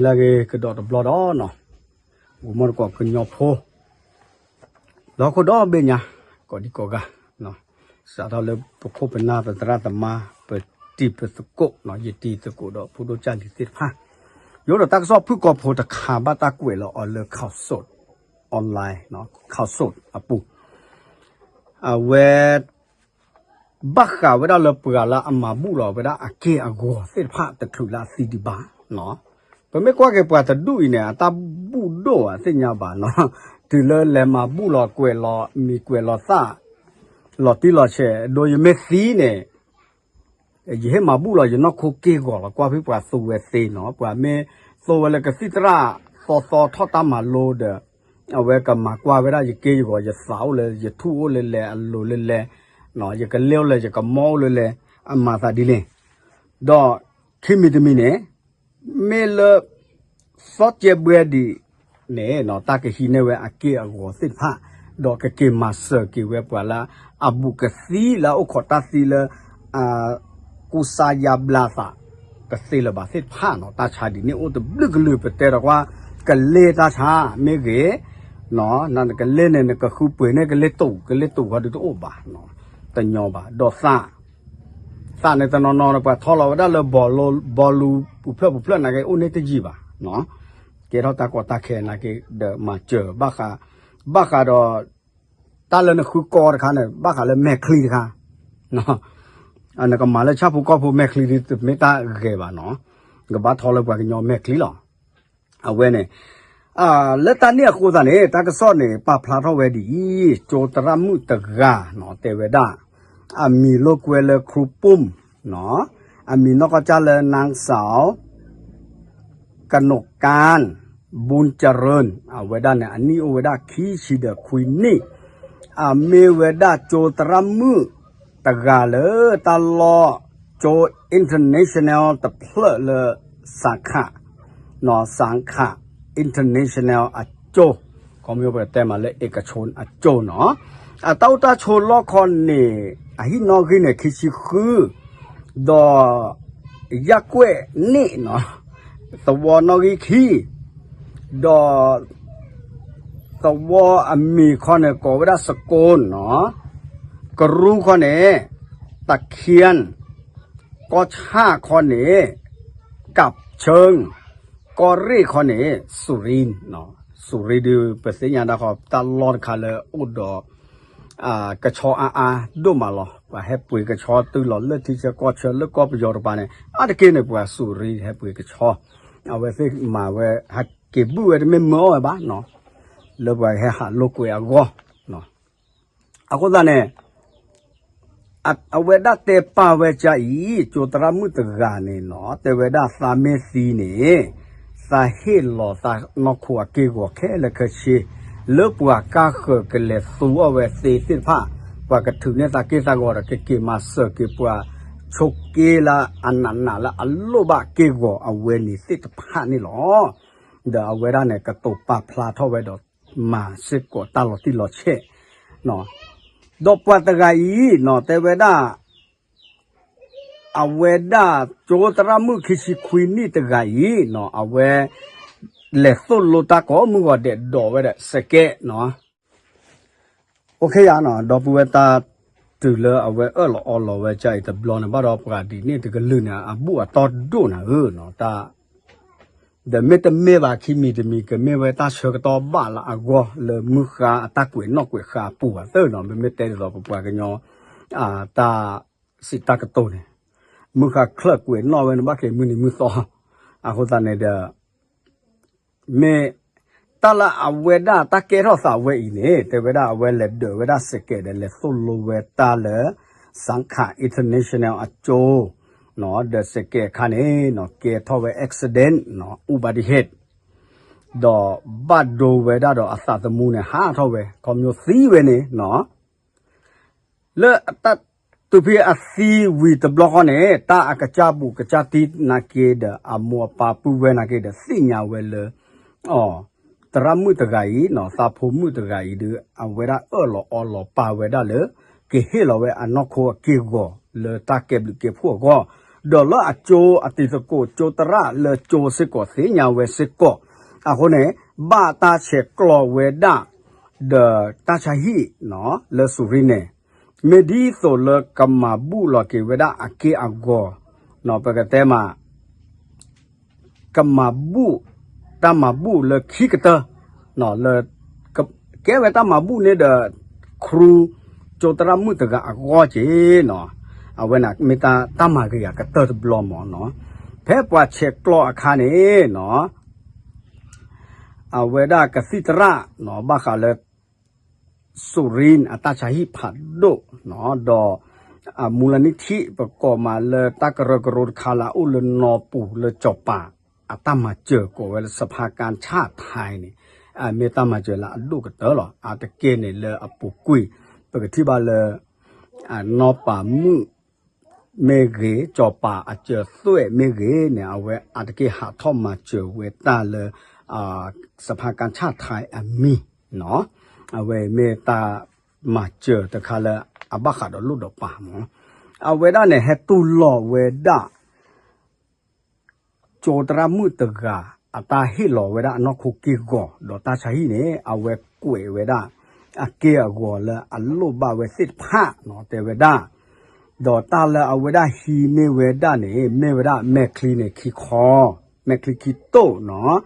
လၢအဂ့ၤကဒီးတဘျီဒီးနီၤ, အိၣ်မူတကိးကညီဖိ လၢဟီၣ်ခိၣ်ဒီဘ့ၣ်ညါ ကိးဒံကိးဂၤ, စးထီၣ်လၢပခိၣ်ပနၢ်ပသရၣ်သမါ ပတံၤပသကိး, ယတံၤသကိးဒီးဖိဒိၣ်ကၢ်လံၤသ့ၣ်တဖၣ်, ယအိၣ်ဒီးတၢ်ကစီၣ်ဖုၣ်ကိာ်ဖိတခါ ဘၣ်တၢ်ကွဲးလီၤအီၤလၢ Khaosod online, Khaosod အပူၤ, အဝဲ ဘၣ်ဃးဝဲဒၣ်လၢပှၤလၢအမၤဘူၣ်လီၤဝဲဒၣ်အက့ၢ်အဂီၤသ့ၣ်တဖၣ် တချုးလၢအသံဒံးဘၣ်. ပမ့ၢ်ကွၢ်က့ၤပှၤတဒူၣ်အံၤန့ၣ် အတၢ်ဘူၣ်ဒိၣ်အသ့ၣ်ညါဘၣ်နီၤ, တုၤလၢလဲၤမၤဘူၣ်လီၤကွဲးလီၤမံၤကွဲးလီၤသၣ် လီၤတံၢ်လီၤဆဲး, ဒီးယမ့ၢ်သံန့ၣ် ယဟ့ၣ်မၤဘူၣ်လီၤယနီၢ်ခိက့ၢ်ဂီၤလီၤ. ကွၢ်ဖဲပှၤသူဝဲသ့နီၤ, ပှၤမ့ၢ်သူဝဲလၢကသံၣ်သရၣ်သီသီထီၣ်တၢ်မၤလိဒီး အဝဲကမၤကွၢ်ဝဲဒၣ်ယက့ၢ်ယဂီၤ, ယသးအိၣ်လၢ ယထူၣ်အိၣ်လၢလဲၣ်, အလိၤလၢလဲၣ်, ယကလ့အိၣ်လၢ ယကမီၣ်အိၣ်လၢလဲၣ်, အမၤသးဒ်လဲၣ်. ဒီးခံမံၤတမံၤန့ၣ် မ့ၢ်လၢ သီကဲဘှဲဒံးန့ၣ် တၢ်ကဟံးန့ၢ်ဝဲအက့ၢ်အဂီၤသ့ၣ်တဖၣ်, ဒီးကက့ၤမၤစၢၤက့ၤဝဲပှၤလၢအဘူးကသံလၢအအိၣ်ခိးတၢ်သံလၢ ကူစါယါဘျါသး တသ့လၢၤဘၣ်သ့ၣ်တဖၣ်နီၤ. တၢ်ဆါဒ်န့ၣ်အိၣ်တဘျုးကလုာ် ပတဲဒီးကွၢ် ကလ့တၢ်ဆါမ့ၢ်ဂ့ၤ, နကလ့န့ၣ် နကဃုပှ့ၤန့ၢ်ကလ့တူာ်, ကလ့တူာ်ဃီဒုးတအိၣ်ဘၣ်, တညီဘၣ်. ဒီးသး သးန့ၣ်တနီၤနီၤန့ၣ် ပှၤထီလီၤဝဲဒၣ်လၢ ဘီလူ ပူၤဖျၢၣ်ပူၤဖျၢၣ်နာ်က့ အိၣ်န့ၢ်တယံာ်ဘၣ်, ကဲထီၣ်တၢ်ကီတၢ်ခဲနာ်က့ဒီး မၤစၢၤဘၣ်ဃး, ဘၣ်ဃးဒီး တၢ်လၢနဃုကီတခါန့ၣ် ဘၣ်ဃးလၢမဲာ်ချံတခါ, နကမၤလၢဆၣ်ဖိကီၢ်ဖိ မဲာ်ချံဒ်တမ့ၢ်တၢ်ဂ့ၤဘၣ်နီၤ, ကဘၣ်ထီလၢပှၤကညီမဲာ်ချံလီၤ. အဝဲန့ၣ် လၢတၢ်န့ၣ်အဃိသတးန့ၣ် တၢ်ကစီၣ်န့ၣ် ပာ်ဖျါထီၣ်ဝဲဒ်အံၤ, ကၠိသရၣ်မုၣ်တဂၤနီၤ တဲဝဲဒၣ်, အမံၤလိာ်ကွဲလၢ ခရူပူမ် နီၤ, အမံၤနီၢ်ကီၢ်ကၢ်လၢ နၢင်းစၢဝ် ကနိးကၢၢ် ဘူၣ်ကရၢၢ်, အဝဲဒၣ်န့ၣ် အနံၣ်အိၣ်ဝဲဒၣ်ခံဆံဒီးခွံနံၣ်, အမ့ၢ်ဝဲဒၣ်ကၠိသရၣ်မုၣ်တဂၤလၢတၢ်လီၢ် ကၠိ international တဖျၢၣ်လၢ စၣ်ခး နီၤ, စၣ်ခး international အကၠိ, ခီမ့ၢ်ပတဲမးလၢ เอกชน အကၠိနီၤ, အတၢ်အိၣ်တၢ်ဆိးလီၢ်ခီန့ၣ် အဟံၣ်နီၣ်ဂံၢ်န့ၣ် ခံဆံဃု, ဒီး ရပ်ကွက် န့ၣ်နီၤ, သဝီနီၣ်ဂံၢ်ခံ, ဒီး သဝီအမံၤခီန့ၣ် ကိးဝဲဒၣ် စကိၢ်နီၤ, ကရူၢ်ခီန့ၣ် တခ့ၣ်, ကီၢ်ဆၣ်ခီန့ၣ် ကးဆၢၣ်, ကီၢ်ရ့ၣ်ခီန့ၣ် စူၤရံ, စူၤရံဒုး ပသ့ၣ်ညါဒၣ်ဃီ တၢ်လီၢ်တခါလၢအိၣ်ဒီး ကဆီအါအါဒိၣ်မးလီၤ. ပှၤဟဲပှ့ၤကဆီတုၤလီၤလၢထံဆၢကီၢ်ဆၢလၢကီၢ်ပယီၤတပၤန့ၣ် အါတက့ၢ်န့ၣ် ပှၤစူၤရံဟဲပှ့ၤကဆီ, အဝဲသ့ၣ်မၤဝဲ ဟးက့ၤဘုၣ်ဝဲတမ့ၢ်မၢအီၣ်ဝဲဘၣ်နီၤ, လၢပှၤဟဲဟးလိာ်ကွဲအဂီၢ် အဃိသတးန့ၣ် အဝဲဒၣ်တဲပာ်ဝဲကအံၤ ကၠိသရၣ်မုၣ်တဂၤန့ၣ်နီၤ, တဲဝဲဒၣ်သးမ့ၢ်သံန့ၣ် သးဟ့ၣ်လီၤသးနီၢ်ခိအက့ၢ်ဂီၤခဲလၢာ်ခဲဆ့ လၢပှၤကါဃၢၤကလဲၤသူအီၣ်ဝဲသ့သ့ၣ်တဖၣ်, ပှၤကထုးန့ၢ်သးက့ၢ်သးဂီၤဒီး ကက့ၤမၤစၢၤက့ၤပှၤ ဆိးက့လၢအနးနးလၢအလိၣ်ဘၣ်က့ၢ်ဂီၤ အဝဲန့ၣ်သ့ၣ်တဖၣ်န့ၣ်လီၤ. ဒီးအဝဲဒၣ်န့ၣ် ကတိၤပာ်ဖျါထီၣ်ဝဲဒီး မၤစ့ၢ်ကီးတၢ်လီၤတံၢ်လီၤဆဲး, ဒီးပှၤတဂၤအံၤနီၤ တဲဝဲဒၣ် အဝဲဒၣ်ကၠိသရၣ်မုၣ်ခံဆံခွံနံၣ်တဂၤအံၤနီၤ အဝဲ လဲၤသိၣ်လိတၢ်ကိးမုၢ်ဂီၤဒဲး ဒိးဝဲဒၣ်စဲးကဲးနီၤ. အိၣ်ခ့ယါနီၤ ဒီပုၢ်ဝဲၢ် တၢ်တုၤလၢအဝဲအၢၣ်လီၤအီလီၤဝဲကအံၤတဘျီန့ၣ် ဘၣ်ဒီးပှၤဒ်န့ၣ်တကလုာ်န့ၣ် အဘူၣ်အတီၢ်ဒိၣ်နၤဧၢနီၤ တၢ် ဒီးမ့တမ့ၢ်ဘၣ် ခံမံၤတမံၤ ကမ့ၢ်ဝဲတၢ်ဆၢကတီၢ်ဘၣ်လၢအဂီၢ် လၢမုၢ်ဃါအတၢ်ကွဲးနီၣ်ကွဲးဃါအပူၤဘၣ်သ့ၣ်နီၤ မ့မ့ၢ်တဲဒ်သိးပပှၤကညီ တၢ်စံးတၢ်ကတိၤန့ၣ် မုၢ်ဃါချၢၣ်ကွဲးနီၣ်ဝဲန့ၣ် ဘၣ်က့ၤမုၢ်နံၤမုၢ်သီ အဃိသတးန့ၣ်ဒီး မ့ၢ် တၢ်လၢအဝဲဒၣ်တၢ်ကဲထီၣ်သးဝဲအံၤန့ၣ် တဲဝဲဒၣ်အဝဲလဲၤဒၢးဝဲဒၣ်စဲးကဲးဒီး လဲၤသိၣ်လိဝဲတၢ်လၢ စၣ်ခး international အကၠိ ဒီးစဲးကဲးအခါန့ၣ်နီၤ ကဲထီၣ်ဝဲ accident နီၤ อุบัติเหตุ ဒီးဘၣ်ဒိဝဲဒၣ်ဒီးအသးသမူန့ၣ် ဟးထီၣ်ဝဲ ခီဖျိသံဝဲန့ၣ်နီၤ လၢတၢ် တုၤဖဲအသံဝံၤတဘျီဃီန့ၣ် တၢ်အကစၢ်ဘူးကစၢ်တံၢ်နာ်က့ဒီး အမိၢ်အပၢ်ပုၢ်ဝဲၢ်နာ်က့ဒီး သ့ၣ်ညါဝဲလၢ အီၤ သရၣ်မုၣ်တဂၤအံၤနီၤ သးဖိမုၣ်တဂၤအံၤဒီး အဝဲဒၣ်အၢၣ်လီၤအီလီၤပာ်ဝဲဒၣ်လၢ ကဟ့ၣ်လီၤဝဲအနီၢ်ခိအက့ၢ်ဂီၤ လၢတၢ်ကဲဘျုးကဲဖှိၣ်အဂီၢ် ဒီးလၢအကၠိအတံၤသကိးကၠိသရၣ်လၢကၠိစ့ၢ်ကီးသ့ၣ်ညါဝဲစ့ၢ်ကီး, အဃိန့ၣ် ဘၣ်တၢ်ဆဲးကျိးဝဲဒၣ် ဒီးတၢ်ဆါဟံၣ်လၢစူၤရံန့ၣ် မ့ၢ်ဒ်သိးလၢကမၤဘူၣ်လီၤက့ၤဝဲဒၣ်အက့ၢ်အဂီၤ, ပကတဲမး ကမၤဘူၣ် တၢ်မၤဘူၣ်လၢခံကတၢၢ်, လၢ ကဲဝဲတၢ်မၤဘူၣ်န့ၣ်ဒီး ခရူကၠိသရၣ်မုၣ်တဂၤအဂီၢ်က့ၤနီၤ, အဝဲန့ၣ်မ့ၢ်တၢ်မၤဂ့ၤအကတၢၢ်တဘျီမးနီၤ, ဖဲပှၤဆဲးကျိးအခါန့ၣ်နီၤ အဝဲဒၣ်ကသံၣ်သရၣ်နီၤ ဘၣ်ဃးလၢ စူၤရံအတၢ်ဆါဟံၣ်ဖးဒိၣ်နီၤ, ဒီး အမူလနံၣ်ထံၣ် ပကိးမးလၢတၢ်ကရၢကရိတခါလၢအအိၣ်လၢနီၢ်ပူၤလၢစီၤပၤ အတၢ်မၤစၢၤကိးဝဲလၢ စဖါကၣ်ဆၣ်ထဲန့ၣ် မ့ၢ်တၢ်မၤစၢၤလၢအဒိၣ်ကတၢၢ်လီၤ. အါတက့ၢ်န့ၣ်လၢအပူၤကွံာ် ပကထံၣ်ဘၣ်လၢ နီၢ်ပၤမုၣ် မ့ၢ်ဂ့ၤ စီၤပၤအစၢၤသွဲၣ်မ့ၢ်ဂ့ၤန့ၣ် အဝဲအါတက့ၢ်ဟးထီၣ်မၤစၢၤဝဲတၢ်လၢ စဖါကၣ်ဆၣ်ထဲအမံၤနီၤ, အဝဲမ့ၢ်တၢ်မၤစၢၤတခါလၢအဘၣ်ဃးဒီးလိၣ်ဒီးပၤမး, အဝဲဒၣ်န့ၣ် ဟဲတူၢ်လိာ်ဝဲဒၣ် ကၠိသရၣ်မုၣ်တဂၤ အတၢ်ဟ့ၣ်လီၤဝဲဒၣ်အနီၢ်ခိက့ၢ်ဂီၤ ဒီးတၢ်ဆါဟံၣ်န့ၣ် အဝဲကွဲးဝဲဒၣ် အက့ၢ်အဂီၤလၢအလိၣ်ဘၣ်ဝဲသ့ၣ်တဖၣ်နီၤ တဲဝဲဒၣ်, ဒီးတၢ်လၢအဝဲဒၣ်ဟံးန့ၢ်ဝဲဒၣ်န့ၣ် မ့ၢ်ဝဲဒၣ်မဲာ်ချံန့ၣ်ခံခီ, မဲာ်ချံခံတိၢ်နီၤ,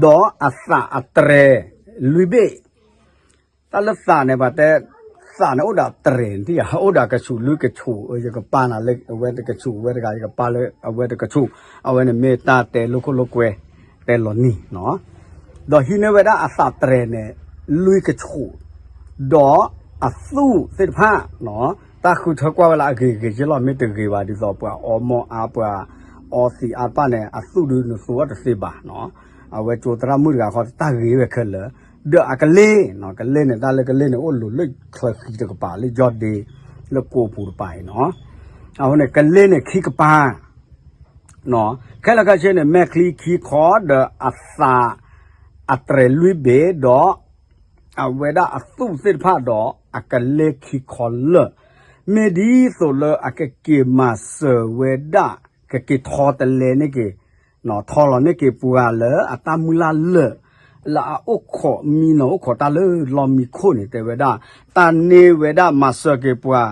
ဒီးအသးအတြဲၤလွံၢ်ဘ့ၣ် တၢ်လၢသးန့ၣ် ပှၤတဲ သးန့ၣ်အိၣ်ဒီးတြဲၤနထံၣ်ဧါ, အိၣ်ဒီးကဆူးလွံၢ်ကဆူး, ယကပာ်နၤလၢအဝဲတကဆူး အဝဲတဂၤ ယကပာ်လၢအဝဲတကဆူး, အဝဲန့ၣ်မ့ၢ်တၢ်တဲလိာ်ခိၣ်လိာ်ကွဲ တဲလီၤနံၤနီၤ, ဒီးဟံးန့ၢ်ဝဲဒၣ်အသးတြဲၤန့ၣ် လွံၢ်ကဆူး, ဒီးအသူၣ်သ့ၣ်တဖၣ် တၢ်ဃုထၢကွၢ်ဝဲလၢအဂ့ၤဂ့ၤက့လီၤ, မ့ၢ်တဂ့ၤဘၣ် ဒ်သိးပှၤအီမိၢ်အါ ပှၤအီသံးအါတဖၣ်န့ၣ် အသူၣ်ဒုးနသူအီၤတသ့ဘၣ်နီၤ, အဝဲကၠိသရၣ်မုၣ်တဂၤဃီ တၢ်ဂ့ၤဝဲခဲလၢာ်, ဒီးအကလ့ၢ်နီၤ, ကလ့ၢ်န့ၣ် တၢ်လၢကလ့ၢ်န့ၣ် အိၣ်လူၤလၢချၢဃံတကပၤ လၢယီၢ်ဒ့ လၢကိးပူၤတပၤအံၤနီၤ, အဃိန့ၣ် ကလ့ၢ်န့ၣ်ခံကပၤ ခဲလၢာ်ခဲဆ့န့ၣ် မဲာ်ချံခံခီ ဒီးအသးအတြဲၤလွံၢ်ဘ့ၣ် ဒီး အဝဲဒၣ်အသူၣ်သ့ၣ်တဖၣ်ဒီး အကလ့ၢ်ခံခီလၢာ်, မ့ၢ်ဒ်သိးလၢအကက့ၤမၤစၢၤဝဲဒၣ် ကက့ၤထီတလဲန့ၢ်က့ၤ ထီလီၤန့ၢ်က့ၤပှၤလၢအတၢ်မုၢ်လၢ်လၢာ် လၢအအိၣ်ခိးမံနီၤ အိၣ်ခိးတၢ်လၢလီၢ်မံခိၣ်န့ၣ် တဲဝဲဒၣ် တၢ်န့ၢ်ဝဲဒၣ်မၤစၢၤက့ၤပှၤ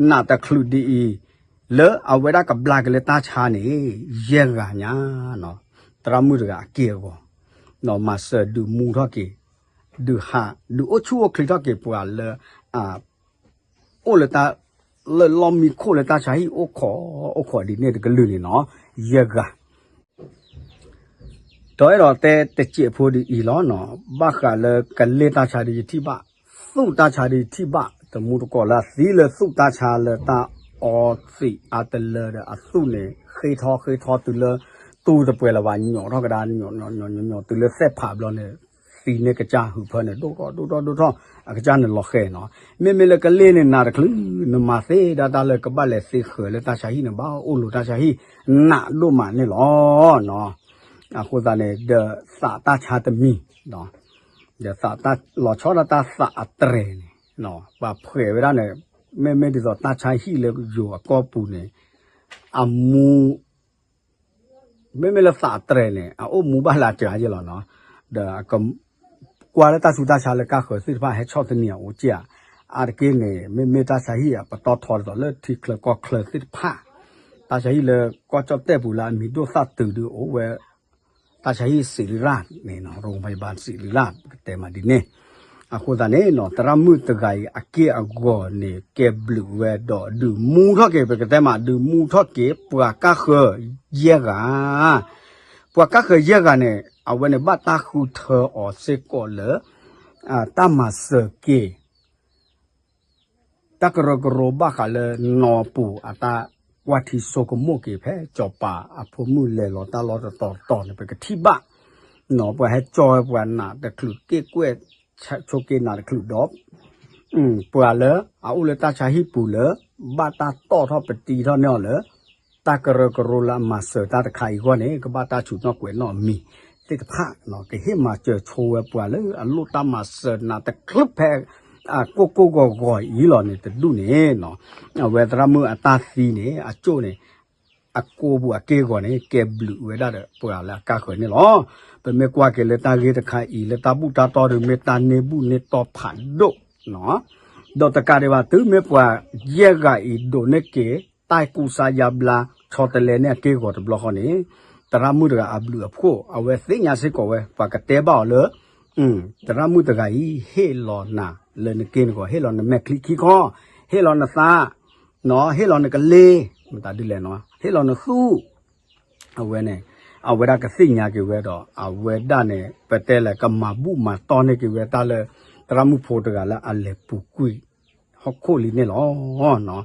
နးတချုးဒ်အံၤ လၢအဝဲဒၣ်ကဘျါက့ၤလၢတၢ်ဆါန့ၣ် ယဲၢ်ဂၤညါနီၤ, သရၣ်မုၣ်တဂၤအက့ၢ်အဂီၤ နီၤ မၤစၢၤဒုးမူထီၣ်က့ၤ ဒုးဟး ဒုးအိၣ်ဆူၣ်အိၣ်ချ့ထီၣ်က့ၤပှၤလၢ အ အိၣ်လၢတၢ် လၢလီၢ်မံခိၣ်လၢတၢ်ဆါဟံၣ်အိၣ်ခိး အိၣ်ခိးဒ်န့ၣ်တကလုာ်န့ၣ်နီၤ ယဲၢ်ဂၤ ဒီးအဲၣ်ဒိးတဲတစဲးဖိဒ်အံၤလီၤနီၤ, ဘၣ်ဃးလၢကလ့ၢ်တၢ်ဆါဒ်ယထံၣ်ဘၣ်, သူၣ်တၢ်ဆါဒ်ယထံၣ်ဘၣ် တမူတကိးလၢအသံလၢသူၣ်တၢ်ဆါလၢတၢ်အီသံးအါတလၢဒီး အသူၣ်န့ၣ် ဃ့ထီဃ့ထီတုၤလၢ တူၢ်တပှဲၤလၢၤဘၣ် ညီးထီၣ်ကဒါ ညီးညီးညီးညီးညီး တုၤလၢသဲၣ်ဖးဘျီန့ၣ် သံန့ၢ်ကစၢ်ဟုးဖၢန့ၣ် ဒိၣ်ထီၣ်ဒိၣ်ထီၣ်ဒိၣ်ထီၣ် အကစၢ်န့ၣ်လီၤဃဲၤနီၤ, မ့မ့ၢ်လၢကလ့ၢ်န့ၣ် နးတချုး နမၤသ့ဒၣ်တၢ်လၢကဘၣ်လဲၤသ့ဃၢၤလၢတၢ်ဆါဟံၣ်န့ၣ် ဘၣ်အိၣ်လိၤတၢ်ဆါဟံၣ် နးဒိၣ်မးန့ၣ်လီၤနီၤ, အဃိသတးန့ၣ် ဒီးသးတၢ်ဆါတမံၤ ဒီးသးတၢ်လီၤဆီဒၣ်တၢ်သးအတြဲၤန့ၣ် ပှၤဖှဲးဝဲဒၣ်န့ၣ် မ့မ့ၢ်ဒ်သိးတၢ်ဆါဟံၣ်လၢယိၤအကီၢ်ပူၤန့ၣ် အမူ မ့မ့ၢ်လၢသးအတြဲၤန့ၣ် အအိၣ်မူဘၣ်လၢအစှၤယဲလီၤနီၤ, ဒီး ကွၢ်လၢတၢ်ဆူးတၢ်ဆါလၢကါဃၢၤသ့ၣ်တဖၣ် ဟဲဆီၣ်သနံးအအိၣ်ကၠ့ဧါ, အါတက့ၢ်န့ၣ် မ့မ့ၢ်တၢ်ဆါဟံၣ်အပတီၢ်ထီဒ်သိးလၢထံချၢကီၢ်ချၢသ့ၣ်တဖၣ်, တၢ်ဆါဟံၣ်လၢကီၢ်ကၠီၣ်တဲၣ်ပူၤလၢအမံၤဒိၣ်သၣ်တုၤဒုးအိၣ်ဝဲ တၢ်ဆါဟံၣ်စံးလံလၢ်န့ၣ်နီၤ ရိၣ်ဖယၣ်ဘၣ်စံးလံလၢ် ပကတဲမးဒ်န့ၣ်, အဃိသတးန့ၣ်နီၤ သရၣ်မုၣ်တဂၤအံၤအက့ၢ်အဂီၤန့ၣ် ကဲဘျုးဝဲဒီးဒုးမူထီၣ်က့ၤ ပကတဲမး ဒုးမူထီၣ်က့ၤ ပှၤကါဃၢၤယဲၢ်ဂၤ ပှၤကါဃၢၤယဲၢ်ဂၤန့ၣ် အဝဲန့ၣ်ဘၣ်တၢ်ဃုထၢအီၤစ့ၢ်ကီးလၢ တၢ်မၤစၢၤက့ၤ တၢ်ကရၢကရိဘၣ်ဃးလၢနီၢ်ပူၤအတၢ်ကွၢ်ထံဆိကမိၣ်က့ၤဖဲစီၤပၤအဖိမုၣ်လဲၤလီၤတၢ်လီၢ်တတီၤတတီၤန့ၣ် ပကထံၣ်ဘၣ် ပှၤဟဲကၠီဝဲပှၤနးတချုးက့ၢ်ကွဲၢ် ဆိးက့နးတချုးဒီး ပှၤလၢအအိၣ်လၢတၢ်ဆါဟံၣ်ပူၤလၢ ဘၣ်တၢ်တီၣ်ထီၣ်ပတံထီၣ်န့ၢ်အီၤလၢ တၢ်ကရၢကရိလၢအမၤစၢၤတၢ်တခါအံၤအဂီၢ်န့ၣ် ကဘၣ်တၢ်ဆူးနီၣ်ကွဲးနီၣ်အမံၤသ့ၣ်တဖၣ် ကဟ့ၣ်မၤစၢၤဆိဝဲပှၤလၢအလိၣ်တၢ်မၤစၢၤနးတချုးဖဲ အကိၢ်ကိၢ်ဂီၤဂီၤအံၤလီၤန့ၣ် တဒူၣ်န့ၣ် အဝဲသရၣ်မုၣ်အတၢ်သံန့ၣ် အကၠိၣ်န့ၣ် အကိးပူၤအက့ၢ်အဂီၤန့ၣ် ကဲဘျုးဝဲဒၣ်ဒီးပှၤလၢအကါဃၢၤန့ၣ်လီၤ. ပမ့ၢ်ကွၢ်က့ၤလၢတၢ်ဂ့ၢ်တခါအံၤ လၢတၢ်ဘူၣ်တၢ်တီဒီး မ့ၢ်တၢ်န့ၢ်ဘူၣ်န့ၢ်တီၢ်ဖးဒိၣ်နီၤ. ဒီးတကးဒံးဘၣ် တုၤမ့ၢ်ပှၤယဲၢ်ဂၤအံၤဒိးန့ၢ်က့ၤ တၢ်ကူစါယါဘျါ ဆီတလဲန့ၢ်အက့ၢ်အဂီၤတဘျီဃီန့ၣ် သရၣ်မုၣ်တဂၤအဘျုးအဖှိၣ် အဝဲသ့ၣ်ညါစ့ၢ်ကီးဝဲ ပှၤကတဲဘၣ်အီၤလၢ သရၣ်မုၣ်တဂၤအံၤ ဟ့ၣ်လီၤနၤလၢနက့ၢ်နဂီၤ, ဟ့ၣ်လီၤနမဲာ်ချံခံခီ, ဟ့ၣ်လီၤနသး, ဟ့ၣ်လီၤနကလ့, မတၤဒ်လဲၣ်နီၤ, ဟ့ၣ်လီၤနသူၣ်, အဝဲန့ၣ် အဝဲဒၣ်ကသ့ၣ်ညါက့ၤဝဲဒီး အဝဲဒၣ်န့ၣ် ပတဲလဲၣ် ကမၤဘူၣ်မၤတီၢ်န့ၢ်က့ၤဝဲတၢ်လၢ သရၣ်မုၣ်ဖိတဂၤလၢအလဲၤပူၤကွံာ်ဟီၣ်ခိၣ်လံန့ၣ်လီၤ.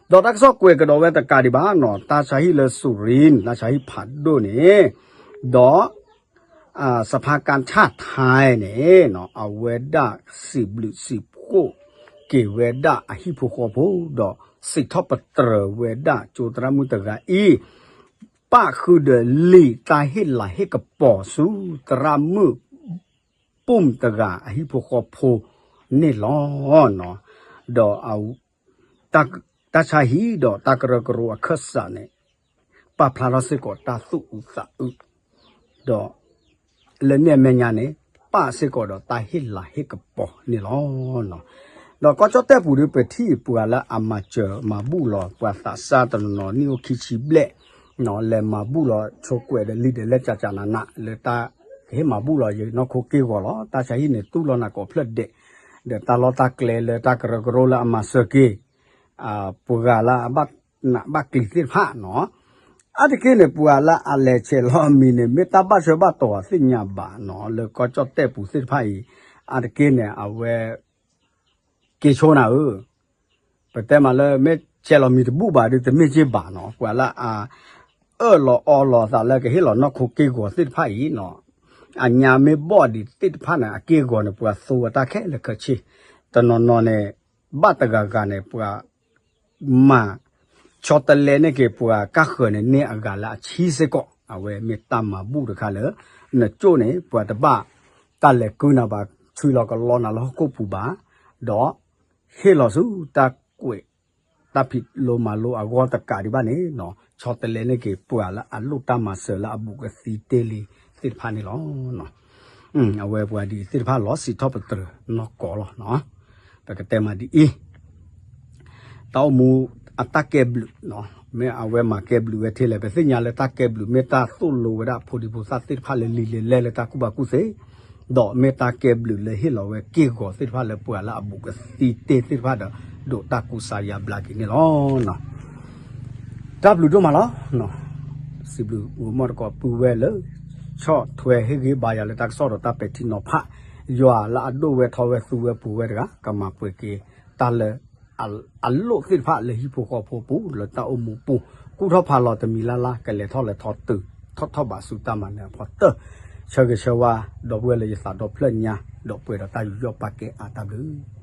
ဒီးတၢ်ကစီၣ်ကွဲးကဒီးဝဲတကးဒံးဘၣ်နီၤ, တၢ်ဆါဟံၣ်လၢစူရံ တၢ်ဆါဟံၣ်ဖးဒိၣ်န့ၣ်, ဒီး စဖါကၣ်ဆၣ်ထဲန့ၣ် အဝဲဒၣ်စံးဘျုးစံးဖှိၣ်က့ၤဝဲဒၣ်အဟံၣ်ဖိဃီဖိ ဒီးစံးထီၣ်ပတြၢၤဝဲဒၣ်ကၠိသရၣ်မုၣ်တဂၤအံၤ ပၣ်ဃုာ်ဒီးလံာ်တၢ်ဟ့ၣ်လၤဟ့ၣ်ကပီၤဆူသရၣ်မုၣ် ပူၢ်တဂၤအဟံၣ်ဖိဃီဖိန့ၣ်လီၤ. ဒီး တၢ်ဆါဟံၣ်ဒီးတၢ်ကရၢကရိအခၢၣ်စးန့ၣ် ပာ်ဖျါထီၣ်စ့ၢ်ကီးတၢ်သူၣ်အုးသးအုး, ဒီးလၢန့ၣ်အမဲာ်ညါန့ၣ် ပၣ်စ့ၢ်ကီးဒီးတၢ်ဟ့ၣ်လၤဟ့ၣ်ကပီၤန့ၣ်လီၤ. ဒီးကီၢ်ကၠီၣ်တဲၣ်ပူၤဒီး ပထံၣ်ပှၤလၢအမၤစၢၤမၤဘူၣ်လီၤ ပှၤသးစၢ်တနီၤနီၤ နံၣ်အိၣ်ခံဆံဘျဲၣ် လဲၤမၤဘူၣ်လီၤ ဆိကွဲးဒီးလံာ်ဒဲးလဲၣ်ကၠးကၠးနးနး လၢတၢ်ကဟ့ၣ်မၤဘူၣ်လီၤ ယနီၢ်ခိက့ၢ်ဂီၤလီၤ. တၢ်ဆါဟံၣ်န့ၣ် တူၢ်လိာ်နၤကိးဖျၢၣ်ဒဲး, ဒီးတၢ်လီၢ်တၢ်ကျဲလၢတၢ်ကရၢကရိလၢအမၤစၢၤက့ၤ ပှၤလၢအဘၣ်နးဘၣ်ကျံၤသ့ၣ်တဖၣ်နီၤ. အါတက့ၢ်န့ၣ် ပှၤလၢအလဲၤဆဲးလီၤအမံၤန့ၣ် မ့ၢ်တၢ်ဘၣ်ဆၢဘၣ်တီၤသ့ၣ်ညါဘၣ်နီၤ လၢကီၢ်ကၠီၣ်တဲၣ်ပူၤသ့ၣ်တဖၣ်အံၤ, အါတက့ၢ်န့ၣ် အဝဲ က့ၤဆိနၤဧၢ, ပတဲမးလၢမ့ၢ်ဆဲးလီၤမံၤတဘူၣ်ဘၣ်ဒီး တမ့ၢ်က့ၢ်ဘၣ်နီၤ ပှၤလၢအ အၢၣ်လီၤအီလီၤသးလၢကဟ့ၣ်လီၤနီၢ်ခိက့ၢ်ဂီၤသ့ၣ်တဖၣ်အံၤနီၤ, အညါမ့ၢ်ဘီၣ်ဒံးသ့ၣ်တဖၣ်န့ၣ် အက့ၢ်ဂီၤန့ၣ် ပှၤသူဝဲတၢ်ခဲလၢာ်ခဲဆ့, တနီၤနီၤန့ၣ် ဘၣ်တဂၤဂၤန့ၣ် ပှၤ မၤ ဆီတလဲန့ၢ်က့ၤပှၤကါဃၢၤန့ၣ် န့ၢ်အဂၤလၢအဆံစ့ၢ်ကီး, အဝဲမ့ၢ်တၢ်မၤဘူၣ်တခါလၢ နကၠိၣ်န့ၣ် ပှၤတဘၣ်တၢ်လဲၤကုၢ်နၤဘၣ် ဆွံလီၤကလီနၤလၢဟီၣ်ခိၣ်ပူၤဘၣ်, ဒီးဟ့ၣ်လီၤဆူတၢ်ကွဲး တၢ်ဖံးလိမၤလိအဂီၢ်တကးဒံးဘၣ်န့ၣ်နီၤ, ဆီတလဲန့ၢ်က့ၤပှၤလၢအလိၣ်တၢ်မၤစၢၤလၢအဘူးကသံတ့ၢ်လံသ့ၣ်တဖၣ်န့ၣ်လီၤ. အဝဲပှၤဒ်အံၤသ့ၣ်တဖၣ်လီၤစံးထီၣ်ပတြၢၤနီၢ်ကီၢ်လီၤ. ပကတဲမးဒ်အံၤ တၢ်အိၣ်မူအတၢ်ကဲဘျုး, မ့ၢ်အဝဲမၤကဲဘျုးဝဲထဲလဲၣ်, ပသ့ၣ်ညါလၢတၢ်ကဲဘျုး မ့ၢ်တၢ်သိၣ်လိဝဲဒၣ်ဖိဒံဖိသၣ်သ့ၣ်တဖၣ်လၢလံာ်လဲၢ်လဲၢ်လၢတၢ်ကူၣ်ဘၣ်ကူၣ်သ့, ဒီးမ့ၢ်တၢ်ကဲဘျုးလၢဟ့ၣ်လီၤဝဲက့ၢ်ဂီၤသ့ၣ်တဖၣ်လၢပှၤလၢအဘူးကသံတ့ၢ်သ့ၣ်တဖၣ်ဒီး ဒိးတၢ်ကူစါယါဘျါက့ၤန့ၣ်လီၤ. တၢ်ဘျုးဒိၣ်မးလီၤ. စံးဘျုးဂီၢ်မီၢ်တကိးပုၢ်ဝဲၢ်လၢ ဆီၣ်ထွဲဟ့ၣ်ဂံၢ်ဘါယၤလၢတၢ်ကစီၣ်ဒီးတၢ်ပဲာ်ထံနီၤဖး, ယွၤလၢအဒိၣ်ဝဲထီဝဲသူဝဲပူၤဝဲတဂၤ ကမၤပှဲၤက့ၤတၢ်လၢ အလိၣ်သ့ၣ်တဖၣ်လၢဟံၣ်ဖိဃီဖိပူၤ လၢတၢ်အိၣ်မူပူၤ ကူၣ်ထီၣ်ဖးလီၤတမံၤလၢ်လၢ် ကလဲၤထီၣ်လဲၤထီတုၤထီၣ်ထီၣ်ဘးဆူတၢ်မၤနၢၤအဖီတၢၢ်, ဆၢဂ့ၤဆၢဝါ ဒီပုၢ်ဝဲၢ်လၢယသးဒီဖျၢၣ်ညါ ဒီးပှဲၤဒီးတၢ်ယူးယီၣ်ပာ်ကဲအါတၢ်ဘျုး